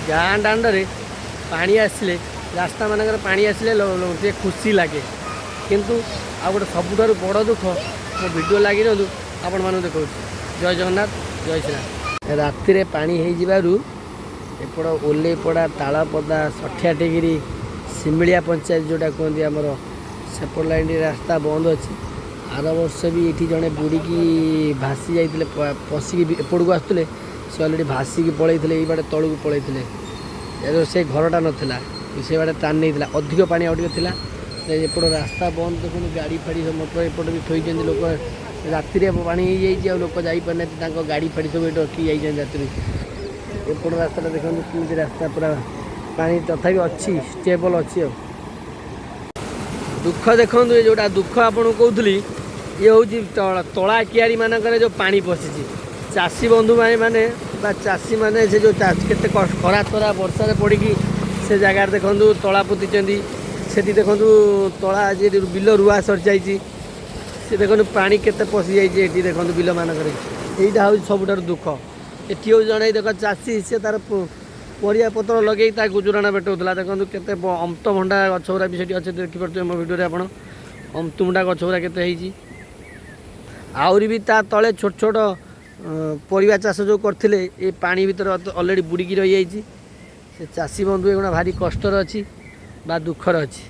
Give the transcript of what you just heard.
ଗାଁ ଦାଣ୍ଡରେ ପାଣି ଆସିଲେ, ରାସ୍ତାମାନଙ୍କରେ ପାଣି ଆସିଲେ ଟିକେ ଖୁସି ଲାଗେ। କିନ୍ତୁ ଆଉ ଗୋଟେ ସବୁଠାରୁ ବଡ଼ ଦୁଃଖ। ମୋ ଭିଡ଼ିଓ ଲାଗି ରୁହନ୍ତୁ, ଆପଣମାନଙ୍କୁ ଦେଖାଉଛି। ଜୟ ଜଗନ୍ନାଥ, ଜୟ ଶ୍ରୀରାମ। ରାତିରେ ପାଣି ହେଇଯିବାରୁ ଏପଟ ଓଲେଇପଡ଼ା, ତାଳପଦା, ସଠିଆଟିଗିରି, ସିମିଳିଆ ପଞ୍ଚାୟତ ଯେଉଁଟା କୁହନ୍ତି ଆମର, ସେପଟ ଲାଇନ୍ରେ ରାସ୍ତା ବନ୍ଦ ଅଛି। ଆର ବର୍ଷ ବି ଏଇଠି ଜଣେ ବୁଡ଼ିକି ଭାସି ଯାଇଥିଲେ। ପଶିକି ଏପଟକୁ ଆସୁଥିଲେ, ସେ ଅଲରେଡ଼ି ଭାସିକି ପଳେଇଥିଲେ, ଏଇ ବାଟେ ତଳକୁ ପଳେଇଥିଲେ। ଏ ସେ ଘରଟା ନଥିଲା, ସେ ବାଟେ ଟାଣି ନେଇଥିଲା। ଅଧିକ ପାଣି ଆଉ ଟିକେ ଥିଲା। ଏପଟ ରାସ୍ତା ବନ୍ଦ ଦେଖନ୍ତୁ। ଗାଡ଼ି ଫାଡ଼ି ସବୁ, ମଟର ଏପଟେ ବି ଥୋଇଛନ୍ତି ଲୋକ। ରାତିରେ ପାଣି ହେଇଯାଇଛି ଆଉ ଲୋକ ଯାଇପାରୁନାହାନ୍ତି। ତାଙ୍କ ଗାଡ଼ି ଫାଡ଼ି ସବୁ ଏଠି ରଖିକି ଯାଇଛନ୍ତି ରାତିରେ। ଏପଟ ରାସ୍ତାଟା ଦେଖନ୍ତୁ କେମିତି ରାସ୍ତା, ପୁରା ପାଣି ତଥାପି ଅଛି, ଷ୍ଟେବଲ୍ ଅଛି। ଆଉ ଦୁଃଖ ଦେଖନ୍ତୁ, ଏ ଯେଉଁଟା ଦୁଃଖ ଆପଣଙ୍କୁ କହୁଥିଲି, ଇଏ ହେଉଛି ତଳା କିଆରୀ ମାନଙ୍କରେ ଯେଉଁ ପାଣି ପଶିଛି। ଚାଷୀ ବନ୍ଧୁ ଭାଇ ମାନେ ବା ଚାଷୀମାନେ ସେ ଯେଉଁ ଚାଷ କେତେ ଖରା ତରା ବର୍ଷାରେ ପଡ଼ିକି ସେ ଜାଗାରେ ଦେଖନ୍ତୁ ତଳା ପୋତିଛନ୍ତି। ସେଠି ଦେଖନ୍ତୁ ତଳା ଆଜି ବିଲ ରୁଆ ସରିଯାଇଛି। ସେ ଦେଖନ୍ତୁ ପାଣି କେତେ ପଶିଯାଇଛି ଏଠି ଦେଖନ୍ତୁ ବିଲମାନଙ୍କରେ। ଏଇଟା ହେଉଛି ସବୁଠାରୁ ଦୁଃଖ। ଏଠି ହେଉଛି ଜଣେ ଦେଖ ଚାଷୀ, ସେ ତାର ପରିବା ପତ୍ର ଲଗେଇ ତା ଗୁଜୁରାଣ ମେଣ୍ଟାଉଥିଲା। ଦେଖନ୍ତୁ କେତେ ଅମୃତଭଣ୍ଡା ଗଛ ଗୁଡ଼ା ବି ସେଠି ଅଛି। ଦେଖିପାରୁଥିବେ ମୋ ଭିଡ଼ିଓରେ ଆପଣ, ଅମୃତଭଣ୍ଡା ଗଛ ଗୁଡ଼ା କେତେ ହେଇଛି। ଆହୁରି ବି ତା ତଳେ ଛୋଟ ଛୋଟ ପରିବା ଚାଷ ଯେଉଁ କରିଥିଲେ, ଏ ପାଣି ଭିତରେ ଅଲରେଡ଼ି ବୁଡ଼ିକି ରହିଯାଇଛି। ସେ ଚାଷୀ ବନ୍ଧୁ ଏଗୁଡ଼ା ଭାରି କଷ୍ଟରେ ଅଛି ବା ଦୁଃଖରେ ଅଛି।